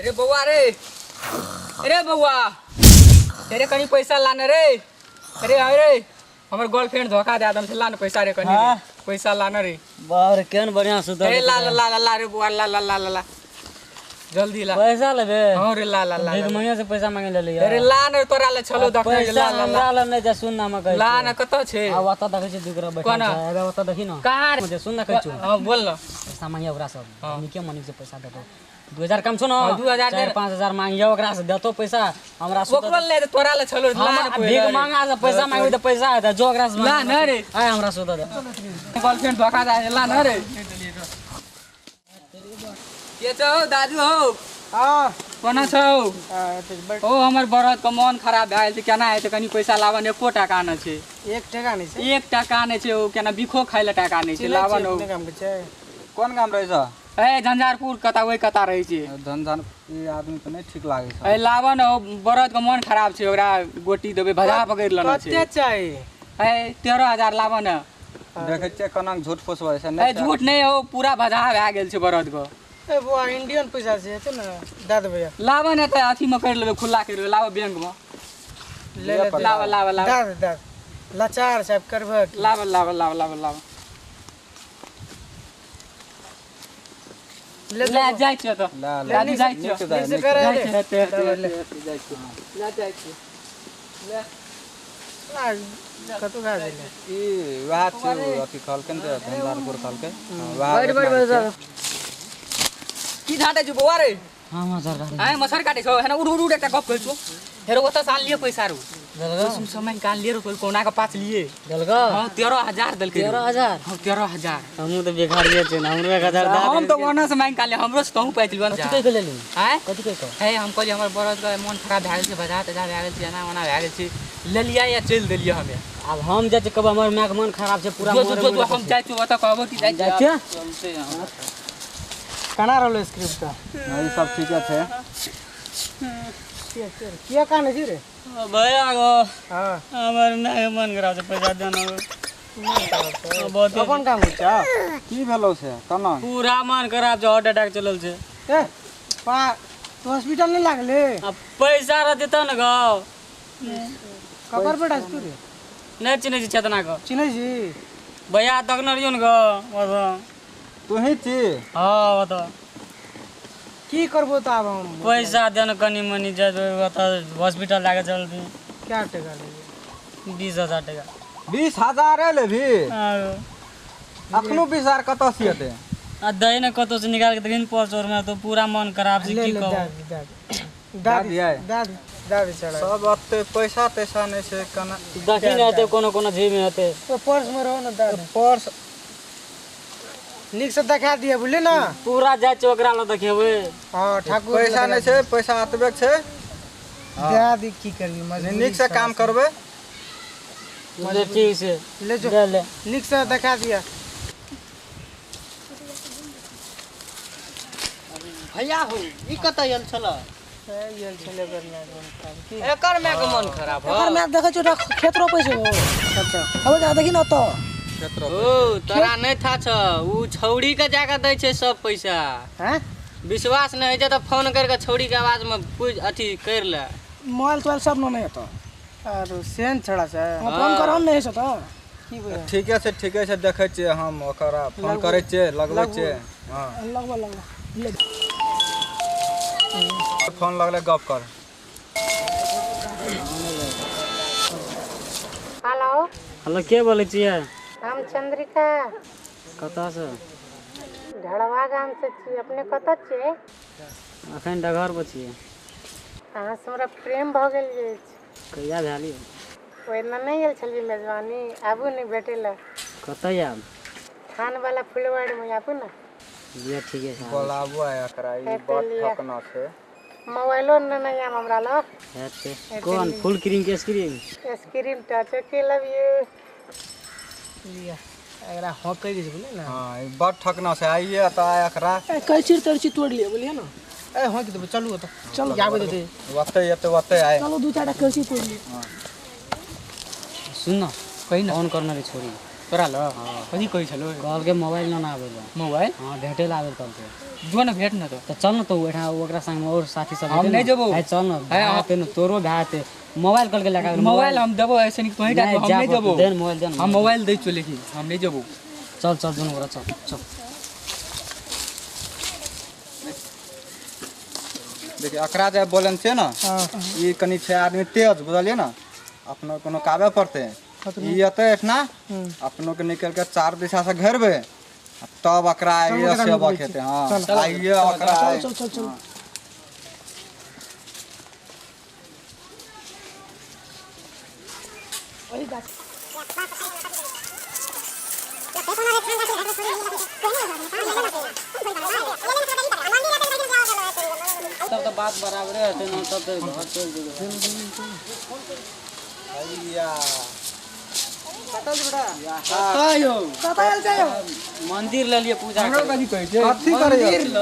अरे बौआ रे, अरे बौआ, अरे कनी पैसा लाने रे। अरे अरे हमर गर्लफ्रेंड धोखा दे दम से, लान पैसा रे कनी रे। पैसा लाने रे। बाप रे केहन बढ़िया सुतल। अरे ला ला ला ला रे बौआ, ला ला ला ला ला जल्दी ला। पैसा लेबे? हां रे ला ला ला। एक महीना से पैसा मांगे ले लिया। अरे ला ने तोरा ले छलो देखने ला ला ला ला नहीं जा सुन ना हम कहै ला ना कत छै। आ ओत देखै छै दुगरा बैठल छै। अरे ओत देखी ना कहां रे? सुन ना कहै छु। हां बोल ना। पैसा मांगिया ओकरा सब निके मनी से पैसा देतो। 2000 कम छो ना। 2000 4-5 हजार मांगिया ओकरा से देतो पैसा हमरा से। ओकरो ले तोरा ले छलो ला ना। भीख मांगा से पैसा मांगबी त पैसा हेतै जो ओकरा से ला ना रे। आय हमरा से दे। गर्लफ्रेंड धोखा दे ला ना रे। के छौ दादू हौ? हां कोना छौ? ओ हमर बरद के मन खराब भए गेल छै, केना हेतै कनी पैसा लाबन। एको टाका नहि छै। एक टका नहि छै? एक टाका नहि छै। ओ केना बिखो खाइ लए टाका नहि छै। लाबन। ओ कोन गाम रहै छ? ए झंझारपुर कता ओहि कता रहै छै। झंझार ई आदमी तऽ नहि ठीक लागै छै। ए लाबन, ओ बरद के मन खराब छै, ओकरा गोटी देबै भजा पकड़ि लेने छै। कते चाही? ए 13,000 लाबन। देखै छियै कोना झूठ फुसबै छै। ए झूठ नहि ओ पूरा भजा भए गेल छै बरद के। ए बुआ इंडियन पैसा छै हेतै ने दए देबै। लाबन हेतै अथी मे करि लेबै, खुल्ला करि लेबै। लाबऽ बैंक मे ले ले। लाबऽ लाबऽ लाबऽ दए दे। लाचार साहब करबै। लाबऽ लाबऽ लाबऽ लाबऽ लाबऽ ले जाइ छियै तऽ दादी जाइ छियै। जाइ छियै ले। कतौ भए गेलै ई वएह छै अथी कहलकै ने झंझारपुर कहलकै। बैठ बैठ बैठ। की झाँटै छौ बौआ रे? हां मच्छर काटै। आय मच्छर काटै छौ। हेना उड़ उड़ एकटा गप कहै छौ। हेरो ओतऽ से आनलियै पैसा रू। समय निकाललियै रू कोना के पाँच लिए। देलकौ? हां 13,000 देलकै। 13,000? हां 13,000। हमहूँ तऽ बेकारिये छियै ने, हमरो 1,000 दए। हम तऽ ओना से मांगि के आनलियै, हमरो से तहूँ पैंच लियौ। कथी कहि के लेली? आँय कथी कहि के? हे हम कहलियै हमर बरद के मन खराब भए गेल छै, बजा तजा भए गेल छै, एना ओना भए गेल छै, लेलियै या चलि देलियै हमे। आब हम जाइ छियै कहबै हमर मायके मन खराब छै पूरा। जो हम जाइ छियै ओतऽ कहबो कि जाइ छियै। चलते हम। केना रहलो स्क्रिप्ट? ई सब ठीके छै। किया कानै छी रे? भैया गो हां हमर मायके मन खराब छै, पैसा देना। अपन काम होइ छै। की भेलौ से केना? पूरा मन खराब छै, हार्ट अटैक चलल छै। ए पा तू हॉस्पिटल नहि लागले? आ पैसा रहतै तब ने गो। ककर बेटा छी तू रे? नहि चिन्है छी चेतना के। चिन्है छी? भैया तकने रहियौ ने गो। तूही छी? हाँ ओतऽ। की करबो तऽ आब हम? पैसा दे ने कनी मनी, ओतऽ हॉस्पिटल लए के चलती। क्या टका लेबै? 20,000 टका। 20,000 लेबही? अखनो 20,000 कतऽ से एतै? आ दै ने कतौ से निकाल के देखिन पर्स और में तो पूरा मन खराब छै। की कहू? दए दे चढ़ा। सब ओते पैसा तैसा नहि छै केना? देखी ने हेतै कोनो कोनो जेब में हेतै। पर्स में रहो ने दए। पर्स नीक से देखा दिए बुझली ना। पूरा जाइ छै ओकरा लग देखेबै। हां ठाकुर पैसा नहि छै, पैसा एतबे छै। दए दी की करबी मजबूरी। नीक से काम करबै। ले ठीक छै ले जो ले ले। नीक से देखा दिया। भैया हो ई कतऽ आयल छल? आयल छलै एकर मायके मन खराब। की एकर मायके मन खराब? एकर माय देखै छौ खेत रोपै छै ओ। अच्छा अब जा देखी न ओतऽ। ओ तोरा नहि था छ, उ छौड़ी के जाके दै छै सब पैसा। हैं? विश्वास नहि होइ छै तऽ फोन करके छौड़ी के आवाज में पूछ अथी कर ले। मोबाइल तोबाइल सब न एतऽ। आरो सेन छड़ा छै। फोन करम नहि छै तऽ। की बोले? ठीके छै ठीके छै, देखै छियै हम ओकरा फोन करै छियै, लगबै छियै। हां लगबो लगबो ले। फोन लगले गप कर। हेलो हेलो के बोलै छियै? हम चंद्रिका। कतऽ से? ढड़वा गाम से छी। अपने कतऽ छियै? अखन डगर पर छियै। अहाँ से हमरा प्रेम भऽ गेल अछि। कहिया भेल यौ? ओहि दिना नहि आयल छलियै मेजबानी, आबू ने भेटै लए। कतऽ आयब? थान वाला फुलवाड़ी में आबू ने। जी ठीके छै। बोलाबू आ एकरा, ई बड़ ठकना छै। मोबाइलो नेने आयब हमरा लग। हेतै। कोन फुल क्रीम के screen? Screen touch. Okay love you. लिया एकरा हकै छै बुझली ना। हां ई बड़ ठकना छै। आइए तऽ आइ एकरा कैची तरची तोड़ि लिअ बुझलियै ने। ए हक देबै चलू ओतऽ। चलू आबै देतै। ओतै एतै ओतै आइ। चलू 2-4 टा कैची तोड़ि लिअ। सुन न कही न। फोन करने रे छोरी। तोरा ल कथी कहै छलो? कहलकै मोबाइल न आबै ल। मोबाइल? हां, भेटे ला आबै कहलकै। जो न भेट न तो चल न तो ओठा ओकरा संग में और साथी सब। हम नहीं जेबो। है चल न भाई न तोरो भाई ते मोबाइल कहलकै लगा। मोबाइल हम देबो ऐसे नहीं तोही डाक, हम नहीं जेबो। Then mobile then. हम मोबाइल दै छो लेकिन हम नहीं जेबो। चल चल जोन ओकरा चल चल। देखिए अकरा जे बोलन छै न ई कनी छै आदमी तेज बुझलियै न, अपनो कोनो काबे पड़ते ई एते एठना अपनो के निकल के चार दिशा से घेरबे तब अकरा आइए सेवक हेतै। हां आइए अकरा। चल चल चल। वही बात। तब तो बात बराबरे हेतै न, तब तो घर चल जेबै। भैया कहियो कतऽ आयल छै? मंदिर ले लिए पूजा हमरो कथी कहै छै? कथी करै मंदिर ल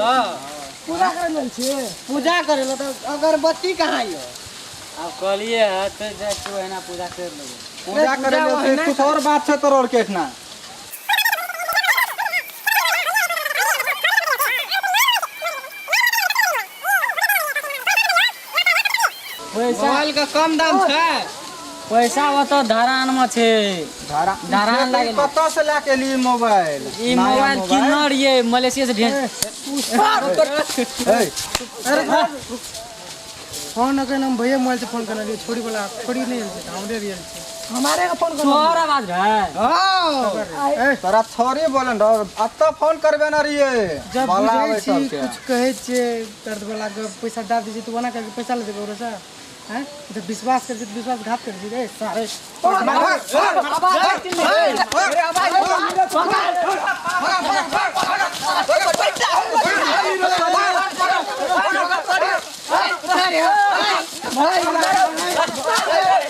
पूजा करै लेल छै। पूजा करे ल त अगरबत्ती कहाँ यो? आब कहलिए है त जाइ छी ओहिना पूजा कर लेबै। पूजा करै लेल कुछ और बात छै तोर और के एठना। मोबाइल का कम दाम छै। पैसा ओतऽ धरान में छै। धरान लागल। कतऽ से लए के एली मोबाइल? ई मोबाइल किनने रहियै मलेशिया से भेज। फोन अखन हम भैया मोबाइल से फोन करने रहियै, छोड़ी वाला छोड़ी नहीं आयल छै, हमरे रियल छै। हमारे का फोन कर। तोहर आवाज रहै? हां तोरा छोरी बोलन रह अतऽ फोन करबे न रहियै। जब बुझै छी कुछ कहै छियै दर्द वाला गप पैसा दए दै छै तऽ ओना करके पैसा ले देबै ओकरा से? हैं जब विश्वास कर छी विश्वासघात कर छी रे सारे। भाई।